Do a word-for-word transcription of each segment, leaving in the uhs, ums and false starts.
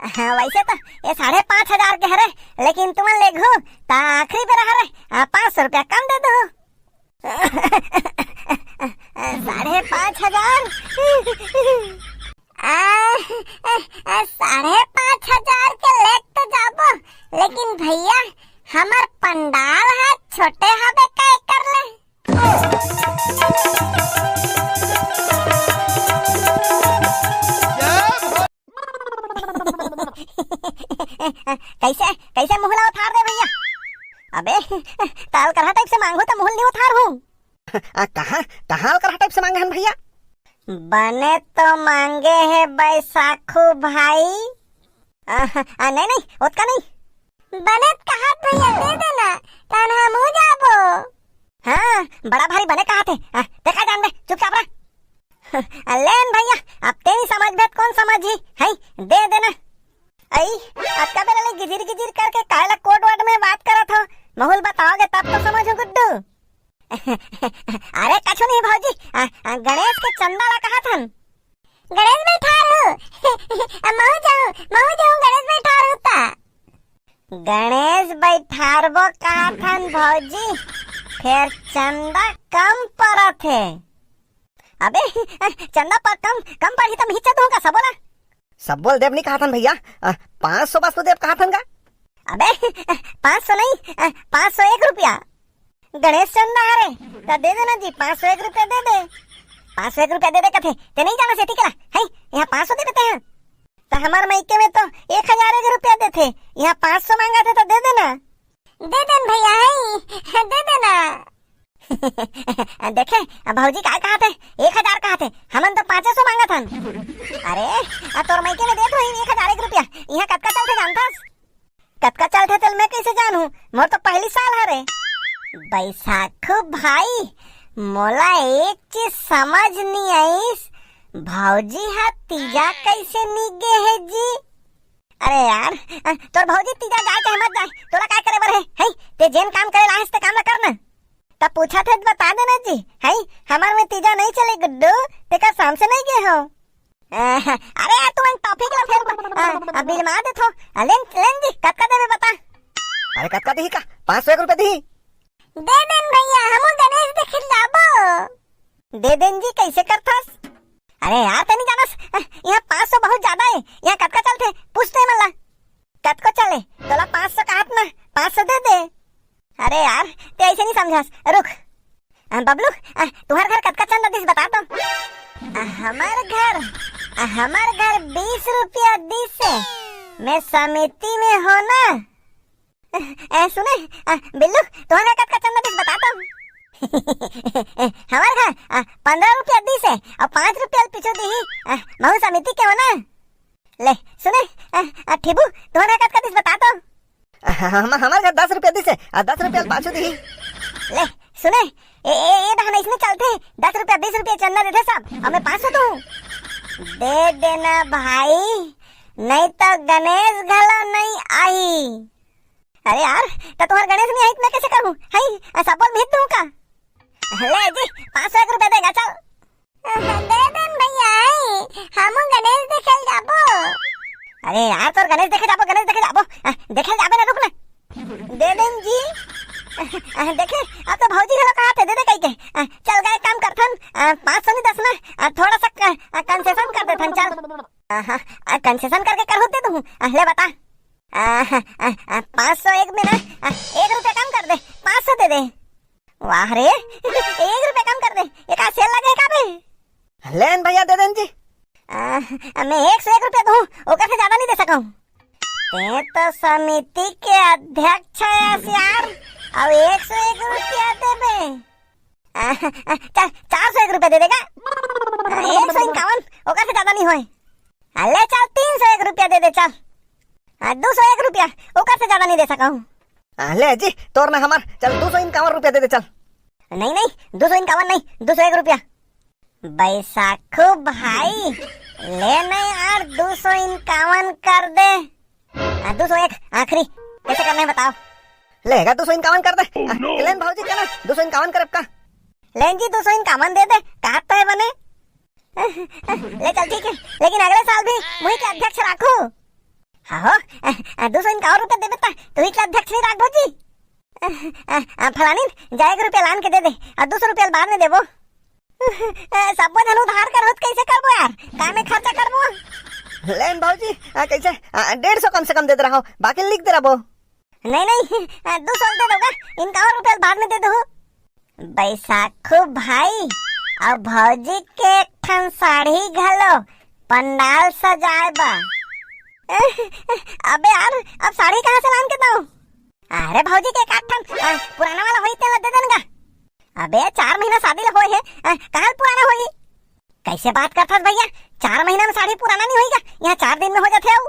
हाँ, वैसे तो ये साढ़े पाँच हजार के हरे, लेकिन तुमन लेगहू त आखिरी बेरा हरे, आ, पाँच सौ रुपया कम दे दो। साढ़े पाँच हजार? आ, आ, आ, साढ़े पाँच हजार के लेके तो जाबो, लेकिन भैया, हमर पंडाल ह छोटे हवे, का कर ले? कैसे, कैसे मुहला उधार दे भैया? अबे, त अलकरहा टाइप से मांगू त मुहल नहीं उधार हूँ। आ, कहाँ, कहाँ अलकरहा टाइप से मांगे हन भैया? बने तो मांगे हे बैसाखू भाई। आ, आ, नहीं, नहीं, ओतका नहीं। बने त कहा भैया, दे देना, तन हमू जाबो। हाँ, बड़ा भारी बने कहा थे। आ, देखा जान दे, चुपचाप रह। लेन भैया, अब तेरी समझ भेद कौन समझी, है? दे देना। आई, अतका बेरा ले गिजिर गिजिर करके कायला कोड वर्ड में बात करत हो? माहौल बताओगे तब तो समझो गुड्डू। अरे कछु नहीं भौजी, आ, आ, गणेश के चंदा ला कहा थन। गणेश बैठार हूँ। आ, महू जाऊँ, महू जाऊँ गणेश बैठार हूँ ता। गणेश बैठारबो कहा थन भौजी, फिर चंदा कम परत हे। अबे, चंदा पर कम, कम पड़ही त मिहिचा दूंगा सबो ला। सबो ल देब नहीं कहा थन भैया, आ, पाँच सौ बस तो देब कहा थन का। अबे, पाँच सौ नहीं, आ, पाँच सौ एक रुपया। गणेश चंदा हरे, त दे देना जी, पाँच सौ एक रुपया दे दे। पाँच सौ एक रुपया दे दे कथे, ते नहीं जाना सेती केला, है? यहाँ पाँच सौ दे देते हैं। त हमार मायके में तो एक हजार एक रुपया देथे, यहाँ पाँच सौ मांगा थे त दे देना। दे देन भैया, है, दे देना। देखे, अब भौजी काय कहा थे, एक हजार कहा थे, हमन तो पाँचे सौ मांगा थन। अरे, आ तोर मायके में देत रही एक हजार एक रुपया, यहाँ कतका चलथे जानथस? कतका चलथे तेल मैं कैसे जानहूँ? मोर तो पहली साल हरे। बैसाखू भाई, मोला एक चीज समझ नहीं आइस, भौजी हा तीजा कैसे नी गे हे जी? अरे यार, अ, तोर भौजी तीजा जाए चाहे मत जाए, तोला काय करे बर हे, है? ते जेन काम करे लाहिस ते काम ला कर ना। त पूछा थे त बता देना जी, है? हमार में तीजा नहीं चले गुड्डू, ते का शाम से नहीं गे हो। अरे यार, तुमन टॉपिक ला फेर, अ, अ, बिलमा देथो। अ, लेन, लेन जी, कतका देबे बता। अरे, कतका दिही का? पाँच सौ एक रुपया दिही। दे देन भैया, हमू गणेश देखे जाबो। दे देन जी, कैसे करथस? अरे यार, ते नहीं जानस, अ, यहाँ पाँच सौ बहुत ज्यादा है। यहाँ कतका चलथे? पूछ तो एमन ला। कतको चले? तोला पाँच सौ कहत ना, पाँच सौ दे दे। अरे यार, ते ऐसे नहीं समझस, रुक। अ, बबलू, अ, तुहर घर कतका चंदा दिस बता तो। अ, हमर घर, अ, हमर घर बीस रुपया दिस हे। मैं समिति में हो ना। अ, सुने, अ, बिल्लू, तुहर घर कतका चंदा दिस बता तो। हमर घर, अ, पन्द्रह रुपया दिस हे, अउ पाँच रुपया पीछू दिही, अ, महू समिति के हो ना। ले, सुने, अ, अ, ठीबू, तुहर घर कतका दिस बता तो। हम, हमर घर दस रुपया दिस हे, अ, दस रुपया पाछू दिही। ले, सुने, ए, ए, ए डहन इसने चलथे, दस रुपया, बीस रुपया चंदा देथे सब, अउ मैं पाँच सौ दूँ। दे देना भाई, नहीं तो गणेश घलो नहीं आई। अरे यार, त तुहर गणेश नहीं आई त मैं कैसे करूँ? हई, अ, सब बोल भेज दूँ का? ले जी, पाँच सौ एक रुपया देगा, चल। दे देन भैया, हमू गणेश देखे ल जाबो। अरे यार, तोर गणेश देखे जाबो, गणेश देखे जाबो। अ, देखे ल जाबे ना, रुक ना। दे देन जी। अ, देखे, अब तो भौजी घलो कहा थे, दे दे कही के। अ, चल गा, काम करथन, अ, पाँच सौ नहीं दस ना, अ, थोड़ा सा क-, अ, concession कर देथन, चल। अ, हाँ, अ, concession करके करहू दे दूँ। अ, ले बता। अ, अ, अ, पाँच सौ एक में ना, अ, एक रुपया कम कर दे, पाँच सौ दे दे। वाह रे, एक रुपया कम कर दे, एका sale लगे हे का बे? लेन भैया, दे देन जी। आ, मैं एक सौ एक रुपया दूँ, ओकर से ज्यादा नहीं दे सकूँ। ते तो समिति के अध्यक्ष हस यार, अब एक सौ एक रुपया देबे। आ, आ, चल, चार सौ एक रुपया दे देगा। आ, एक सौ इक्यावन, ओकर से ज्यादा नहीं होए। आ, ले चल, तीन सौ एक रुपया दे दे, चल। आ, दो सौ एक रुपया, ओकर से ज्यादा नहीं दे सकूँ। आ, ले जी, तोर ना हमार, चल, दो सौ इक्यावन रुपया दे दे, चल। नहीं, नहीं, दो सौ इक्यावन नहीं, दो सौ एक रुपया। बैसाखू भाई, ले नहीं यार, दो सौ इक्यावन कर दे। आ, दो सौ एक, आखिरी, कैसे करना है बताओ? लेगा, दो सौ इक्यावन कर दे। आ, लेन भौजी, चला, दो सौ इक्यावन करब का? लेन जी, दो सौ इक्यावन दे दे, कहा तो है बने। ले चल, ठीक है, लेकिन अगले साल भी मुही के अध्यक्ष राखू। अहो, अ, अ, दू सौ इनका और रुपया देबे ता, तू ही के अध्यक्ष नहीं राख भौजी। अ, अ, अ, फलानी, जा एक रुपया लान के दे दे, अउ दू सौ रुपया बाद में देबो। अ, सब्बो झन उधार कर होत कैसे करबो यार, का में खर्चा करबो? लेन भौजी, अ, कैसे? अ, डेढ़ सौ कम से कम दे दे रहो, बाकी लिख दे रहो। नहीं, नहीं, अ, दू सौ दे दोगा, इनका और रुपया बाद में दे दो। बैसाखू भाई, अउ भौजी के एक ठन साड़ी घलो पंडाल सजाए बा। अबे यार, अब साड़ी कहाँ से लान के दऊं? अरे भौजी के एक आध ठन, अ, पुराना वाला होई तेला दे देन गा। अबे चार महीना शादी ला होए हे, अ, कहाँ पुराना होई? कैसे बात करथस भैया, चार महीना में साड़ी पुराना नहीं होई गा, यहाँ चार दिन में हो जाथे अउ।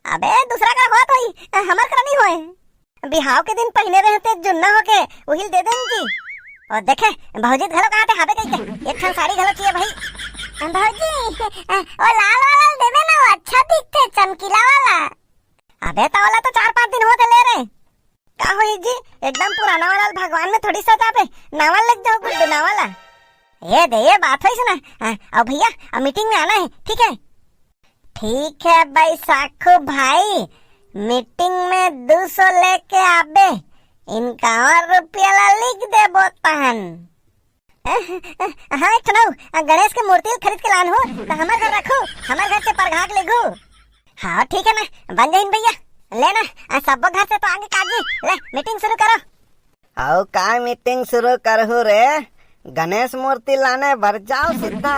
अबे दूसरा करा होत होई, अ, हमर करा नहीं होए। बिहाव के दिन पहिने रहते जुन्ना होके उहिल दे देन जी। अउ देखे, भौजी घलो कहा थे हाबे कहिके, एक ठन साड़ी घलो चाहिए भाई। भौजी, ओ लाल वाला देबे ना, वो अच्छा दिखथे, चमकीला वाला। अबे त ओला तो चार पांच दिन होत हे ले रे। का होई जी, एकदम पुराना वाला भगवान में थोड़ी सजाबे, नवा लेके जाओ गुड्डू, नवा ला। ये दे, ये बात होइस ना। हाँ, अउ भैया, अब मीटिंग में आना है, ठीक है? ठीक है बैसाखू भाई, मीटिंग में दू सौ लेके आबे, इनकावन रुपया ला लिख देबो तहन। हाँ, एक ठन अउ, गणेश के मूर्ति खरीद के लान हो, त हमर घर रखू, हमर घर से परघा के लेगू। हाँ, ठीक है ना, बन जाइन भैया, ले ना, सब्बो घर से तो आगे काजी, ले, मीटिंग शुरू करो। अउ का मीटिंग शुरू करहू रे? गणेश मूर्ति लाने बर जाओ सीधा।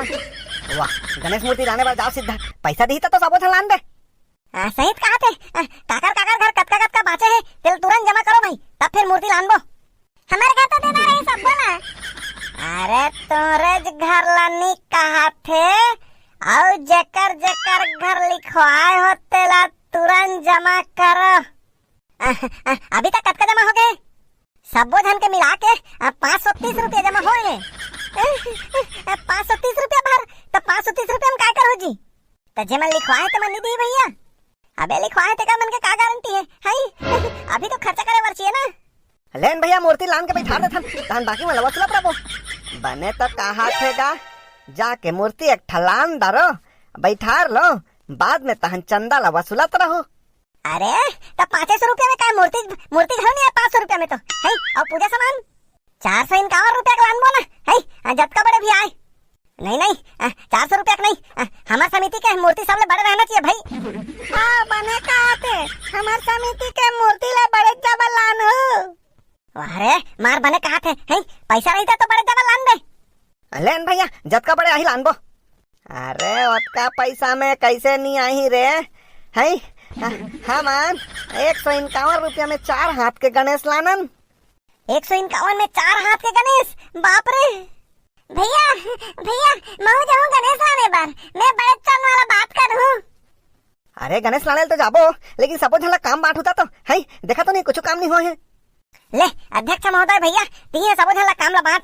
वाह, गणेश मूर्ति लाने बर जाओ सीधा। पैसा दिही त तो सबो झन लान दे। आ, सही त कहा थे। आ, काकर काकर घर कतका कतका बांचे हे, तेल तुरंत जमा करो भाई, तब फिर मूर्ति लानबो। हमर घर तो देना रही सबो ला। अरे तोरे ज घर ला नी कहा थे, अउ जेकर जेकर घर लिखवाए हो तेला तुरंत जमा करो। आ, आ, अभी तक कतका जमा हो गए? सब्बो झन के मिला के, आ, पाँच सौ तीस रुपया जमा होए हे। आ, पाँच सौ तीस रुपया भर, त पाँच सौ तीस रुपया में काय करहू जी? त जेमन लिखवाए हे तेमन नी दी भैया। अबे लिखवाए हे तेकर मन के का गारंटी हे? हई? अभी तो खर्चा करे बर चाहिए ना। लेन भैया, मूर्ति लान के बैठार देथन, तहन बाकी मन ला वसूलत रहो। बने तो कहा थे गा, जाके मूर्ति एक ठा लान डारो, बैठार लो, बाद में तहन चंदा ला वसूलत रहो। अरे, त पाँचे सौ रुपया में का मूर्ति, मूर्ति घलो नहीं है पाँच सौ रुपया में तो, है? अउ पूजा सामान? चार सौ इनकावन रुपया के लानबो ना, है? आ, जतका बड़े भी आए। नहीं, नहीं, आ, चार सौ रुपया के नहीं, आ, हमर समिति के मूर्ति सबले बड़े रहना चाहिए भाई। हाँ, बने कहा थे, हमर समिति के मूर्ति ला बड़े जबर लान हो। वाह रे, मार बने कहा थे, है? पैसा रही था तो बड़े जबर लान दे। लेन भैया, जतका बड़े आही लानबो। अरे, ओतका पैसा में कैसे नहीं आही रे? हैं? ह-, हमन एक सौ इनकावन रुपया में चार हाथ के गणेश लानन। एक सौ इनकावन में चार हाथ के गणेश? बाप रे! भैया, भैया, महू जाहूँ गणेश लाने बर। मैं बड़े चंद वाला बात करहूँ। अरे, गणेश लाने तो जाबो, लेकिन सबो झन ला काम बांट होता तो, हैं? देखा तो नहीं, कुछ काम नहीं हुआ है। ले, अध्यक्ष महोदय भैया, तिही सबो झन ला काम ला बांट।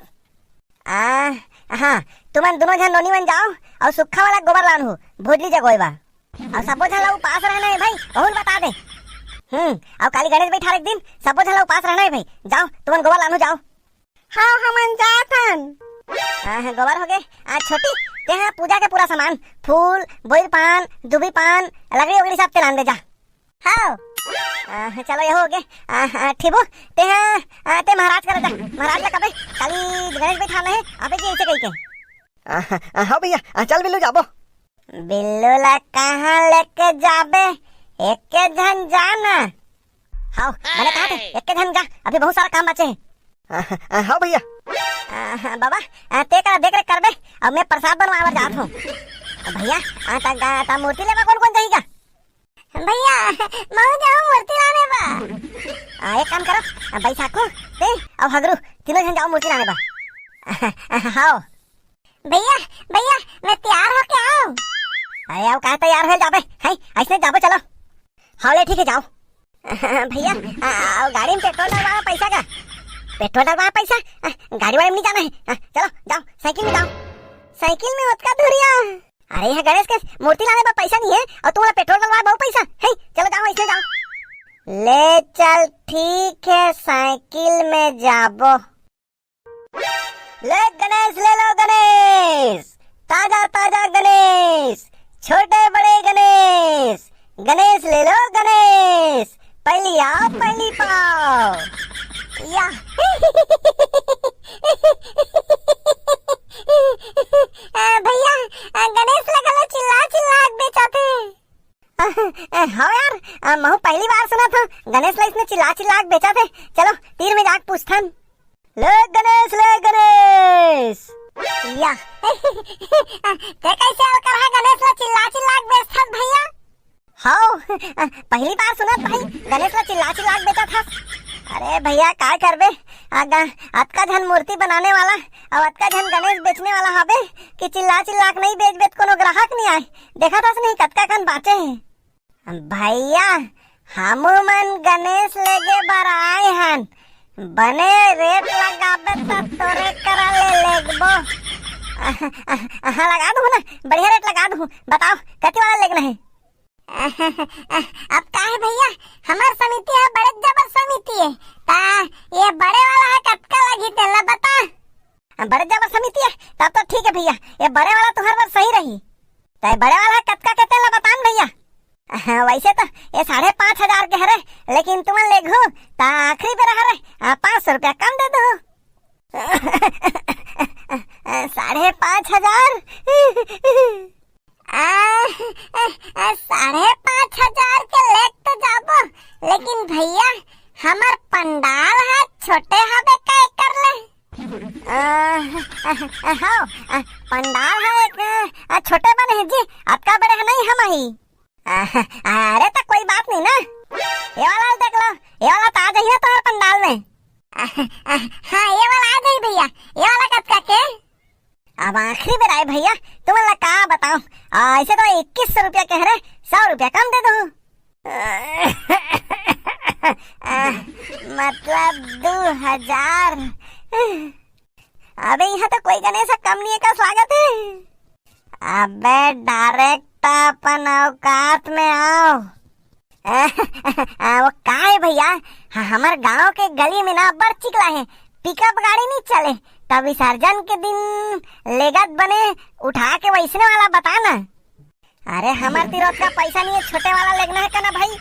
आ, हाँ, तुमन दोनों झन नोनी मन जाओ अउ सुक्खा वाला गोबर लानहू, भोजली जगोए बा। अउ सबो झन ला उपास रहना है भाई, ओहू ल बता दे। हम्म, अउ काली गणेश बैठार एक दिन, सबो झन ला उपास रहना है भाई। जाओ, तुमन गोबर लानहू जाओ। हाँ, हमन जात हन। आ, हाँ, गोबर हो गए। आ, छोटी, ते हाँ पूजा के पूरा सामान, फूल, बोइर पान, दूबी पान, लगड़ी वगड़ी सब ते लान दे जा। हाँ। आ, चलो, ये हो गए। आ, आ, ठीबू, ते हाँ, आ, ते महाराज करा जा। महाराज ला कबे, काली गणेश बैठाना है, अबे जी ऐसे कही के। आ, आ, हाँ भैया, आ, चल बिल्लू जाबो। बिल्लू ला कहाँ लेके जाबे? एके झन जाना। हाँ, बने कहा थे, एके झन जा, अभी बहुत सारा काम बचे है। आ, आ, हाँ भैया। आ, हाँ, बाबा, आ, ते का देख रेख करबे, अब मैं प्रसाद बनवाए बर जात हूँ। भैया, आ, ता, ता, ता मूर्ति लेवा कौन कौन जाएगा? भैया, महू जाहूँ मूर्ति लाने बा। आ, एक काम करो, आ, बैसाखू, ते अउ हगरू, तीनों झन जाओ मूर्ति लाने बा। हाँ। भैया, भैया, मैं तैयार होके आऊँ? अरे, आओ, कहाँ तैयार हो जाबे? हैं, ऐसने जाबो, चलो। हाँ, ले, ठीक है, जाओ। भैया, आ, आ, गाड़ी में पेट्रोल डलवा पैसा का? पेट्रोल डलवा पैसा? आ, गाड़ी वाले में नहीं जाना है। आ, चलो, जाओ, साइकिल में जाओ। साइकिल में ओतका दूरिया? अरे, यहाँ गणेश के मूर्ति लाने बर पैसा नहीं है अउ तुम्हारा पेट्रोल डलवा बहुत पैसा है। चलो जाओ, ऐसे जाओ। ले चल, ठीक है, साइकिल में जाबो। ले गणेश, ले लो गणेश, ताजा ताजा गणेश, छोटे बड़े गणेश, गणेश ले लो, या। आ, भैया, आ, गणेश ल घलो चिल्ला चिल्ला के बेचथे। आ, आ, हव यार, आ, महू पहली बार सुनत हंव, गणेश ल इसने चिल्ला चिल्ला के बेचथे। चलो, तीर में जाके पूछथन। ले गणेश, ले गणेश। या। ते कैसे अलकरहा गणेश ल चिल्ला चिल्ला के बेचथस भैया? हव, पहली बार सुनत भाई, गणेश ल चिल्ला चिल्ला के बेचत हस। अरे भैया, काय करबे, अतका झन मूर्ति बनाने वाला अउ अतका झन गणेश बेचने वाला हबे कि चिल्ला चिल्ला के नइ बेचबे त कोनो ग्राहक नइ आय। देखत हस नहीं, कतका कन बांचे हे। भैया, हमू मन गणेश लेगे बर आए हन, बने रेट लगाबे त तोरे करा ले लेगबो। हाँ, लगा दूँ ना, बढ़िया रेट लगा दूँ। बताओ, कति वाला लेगना हे? अब का हे भैया, हमर समिति ह बड़े जबर समिति हे, ता ये बड़े वाला ह कतका लगही तेला बता। बड़े जबर समिति हे, तब तो ठीक हे भैया, ये बड़े वाला तुँहर बर सही रही। तै बड़े वाला ह कतका के तेला बतान भैया। वैसे तो ये साढ़े पाँच हजार के हरे, लेकिन तुमन लेगहू ता आखिरी बेरा हरे, पाँच सौ रुपया कम दे दो। साढ़े पाँच हजार? आ, आ, आ, साढ़े पाँच हजार के लेग तो जाबो, लेकिन भैया, हमर पंडाल ह छोटे हबे, काय कर ले? आ, आ, आ, हव, आ, पंडाल ह एक, आ, छोटे बने हे जी, अतका बड़े ह नहीं हम ही। आ, अरे त कोई बात नहीं ना, ये वाला देख लो, ये वाला तो आ जाही ना तुम्हारे पंडाल में। आ, आ, हाँ, ये वाला आ जाही भैया, ये वाला कतका के? अब आखिरी बेर आए भैया, तुमन ला का बताओ, आ, ऐसे तो इक्कीस सौ रुपया के हरे, सौ रुपया कम दे दो। आ, मतलब दो हजार। अबे यहाँ तो कोई गणेश कम नहीं है का स्वागत है। अबे डायरेक्ट अपन औकात में आओ। आ, वो का हे भैया, ह-, हमर गांव के गली में ना बड़ चिकला हे, पिकअप गाड़ी नहीं चले, त विसर्जन के दिन लेगत बने उठा के वैसने वाला बता ना। अरे हमर तीर ओतका पैसा नहीं हे, छोटे वाला लेगना हे का ना भाई।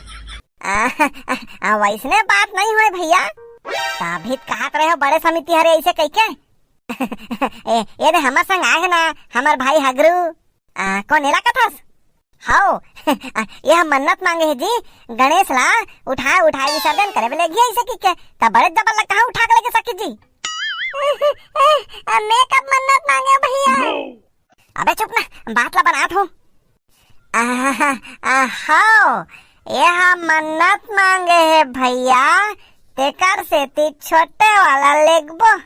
आ, आ, आ, वैसने बात नहीं होय भैया, तभी त कहत रहे हो बड़े समिति हरे ऐसे कह के। ए, ये दे हमर संग आए हे ना, हमर भाई हगरू। आ, कोन एला कथस? हव, आ, ये हम मन्नत मांगे हे जी, गणेश ला उठाए उठाए विसर्जन करे बर लेगही ऐसे कहिके, त बड़े जबर ला कहाँ उठा के लेगे सकी जी? मैं कब मन्नत मांगे भैया? अबे चुप ना, बात ला बनात हूँ। आहा, आ, हव, ये हा मन्नत मांगे हे भैया, तेकर सेती छोटे वाला लेगबो,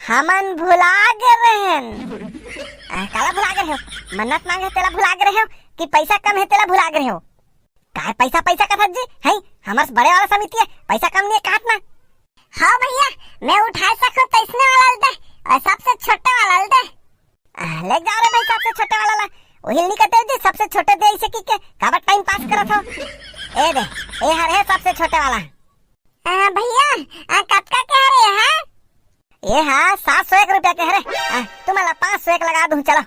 हमन भुला गे रहेन। आ, काला भुला गे रहेव? मन्नत मांगे हे तेला भुला गे रहेव कि पैसा कम हे तेला भुला गे रहेव? काय पैसा पैसा कथस जी, हैं? हमर बड़े वाला समिति हे, पैसा कम नहीं हे कहत ना। हाँ भैया, मैं उठा सकूं तैसने वाला ल दे, और सबसे छोटे वाला ल दे। आ, ले जाओ रे भाई, सबसे छोटे वाला ला। वही नहीं कहते जी, सबसे छोटे दे ऐसे कहिके, काबर टाइम पास करत हो? ए दे, ए हर है सबसे छोटे वाला। आ, भैया, आ, कतका के हरे हा? ये हा सात सौ एक रुपया के हरे। आ, तुम्हारा पाँच सौ एक लगा दूं, चलो।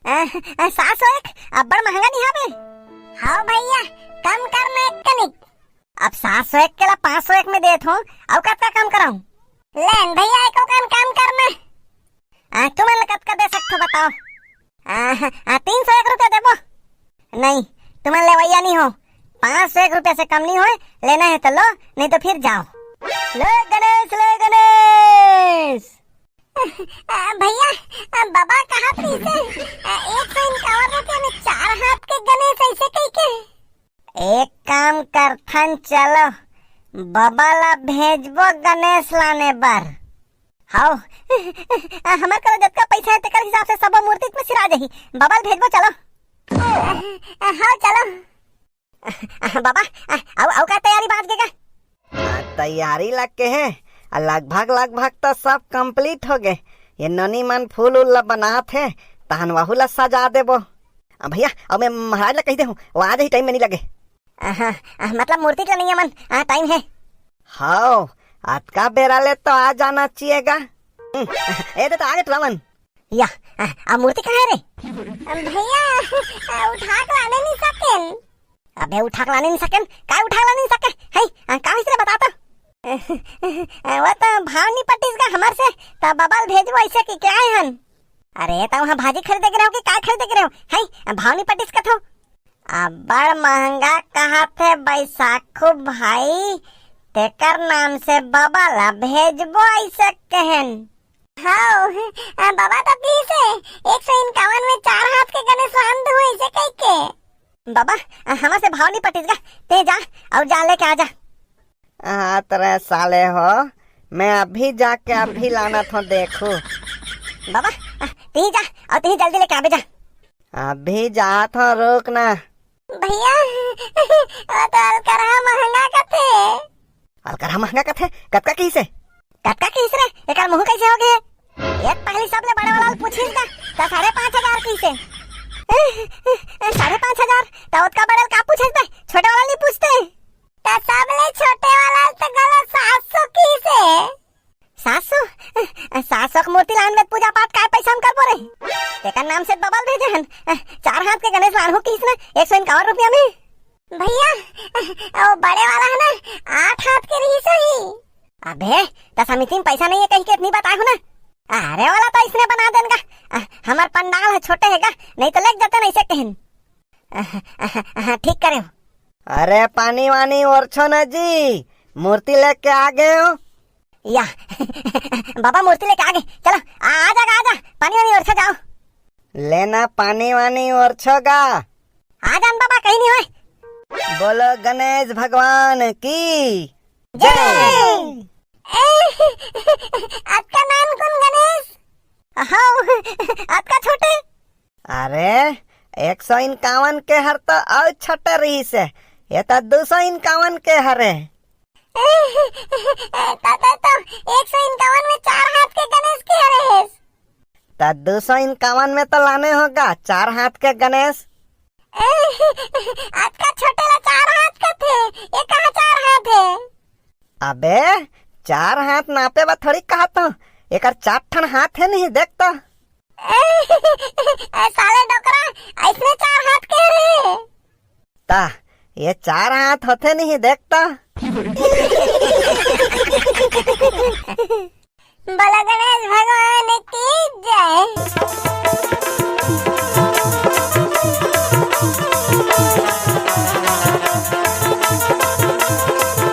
आ, आ, सात सौ एक? अब्बड़ महंगा नहीं हवे। हाँ भैया, कम करना एक कनिक। अब सात सौ एक के ला पाँच सौ एक में देत हो, अउ कतका कम कराऊं? लेन भैया, एको कन कम करना। आ, तुमन ला कतका दे सकथो बताओ? आ, आ, तीन सौ एक रुपया देबो? नहीं, तुमन लेवैया नहीं हो। पाँच सौ एक रुपया से कम नहीं होय, लेना है तो लो, नहीं तो फिर जाओ। ले गणेश, ले गणेश। आ, भैया, आ, बाबा कहत रहिसे, आ, एक सौ इक्यावन रुपया में चार हाथ के गणेश ऐसे कहिके। एक काम करथन, चलो, बाबा ला भेजबो गणेश लाने बर। हव। हमर करा जतका पैसा हे, तेकर हिसाब से सबो मूर्ति में सिरा जाही। बाबा ला भेजबो, चलो। हव, चलो। बाबा, अउ, अउ का तैयारी बांच गे का? आ, तैयारी लग के हे। आ, लगभग, लगभग तो सब complete हो गे। ये नोनी मन फूल उल ला बनात हे, तहन वहू ला सजा देबो। आ, भैया, अब मैं महाराज ला कहि देहूँ, वो आ जाही, time में नहीं लगे। आहा, आ, मतलब मूर्ति के नहीं मन, आ, time है। हव, अतका बेरा ले तो आ जाना चाहिए गा। हम्म, ए दे तो आ गे टुरा मन। या, आ, आ मूर्ति कहाँ है रे? भैया, आ, उठा के लाने नहीं सकेन। अबे उठा के लाने नहीं सकेन? काय उठा के लाने नहीं सके? है, आ, का होइस रे बता तो? वो तो भाव नहीं पटिस गा हमर से, त बबा ल भेजबो ऐसे कि क्या है हन? अरे, त वहाँ भाजी खरीदे के रहो कि काय खरीदे के रहो? है, भाव नहीं पटिस कथो। अब्बड़ महंगा कहा थे बैसाखू भाई, तेकर नाम से बबा ला भेजबो ऐसे कहन। हौ, बबा तो कहिसे, एक सौ इक्यावन में चार हाथ के गणेश लान दू ऐसे कह के। बबा, हमर से भाव नहीं पटिस गा, ते जा और जा लेके आ जा। हाँ, तेरे साले हो, मैं अभी जाके अभी लाना था, देखू। बाबा, आ, तिही जा, और तिही जल्दी लेके आबे जा। अभी जात हो, रुक ना। भैया, वो तो अलकरहा महंगा कथे। अलकरहा महंगा कथे? कतका कहिसे? कतका कहिस रे? एकर मुंह कैसे हो गए? एक पहली सबले बड़े वाला ल पूछिस गा, त साढ़े पाँच हजार कहिसे। साढ़े पाँच हजार? त ओतका बड़े ल का पूछस बे? छोटे वाला नहीं पूछते? त सबले छोटे वाला तो गलत सात सौ कहिसे। सात सौ? सात सौ के मूर्ति लान में पूजा पाठ काय पैसा में करबो रे? तेकर नाम से बबा ल भेजे हन। चार हाथ के गणेश लानहू कहिस ना, एक सौ इक्यावन रुपया में। भैया, वो बड़े वाला है ना, आठ हाथ के रहिस होही। अबे, त समिति में पैसा नहीं है कही के इतनी बताए हो ना। अरे वाला तो इसने बना देन गा। हमर पंडाल है छोटे है गा, नहीं तो लेके जाते नहीं से कहन। ठीक करे हो। अरे पानी वानी ओरछो न जी, मूर्ति लेके आ गए हो। या बाबा मूर्ति लेके आ गए, चलो आ, आ जा, आ जा, पानी वानी ओरछो जाओ। लेना पानी वानी ओरछो गा। आ जान बाबा, कहीं नहीं होय। बोलो गणेश भगवान की जय। ए, अतका नान कौन गणेश? हौ, अतका छोटे? अरे, एक सौ इक्यावन के हर तो अउ छोटे रहिस हे, ये तो दो सौ इक्यावन के हरे। त, त, त एक सौ इक्यावन में चार हाथ के गणेश के हरे हेस। त दो सौ इक्यावन में तो लाने होगा चार हाथ के गणेश। अतका छोटे ला चार हाथ कथे, ये कहाँ चार हाथ है? अबे, चार हाथ नापे बा थोड़ी कहत हूँ, एकर चार ठन हाथ है नहीं, देख तो। ए साले डोकरा, ऐसने चार हाथ के रे? ता, ये चार हाथ होथे नहीं, देख तो। बोलो गणेश भगवान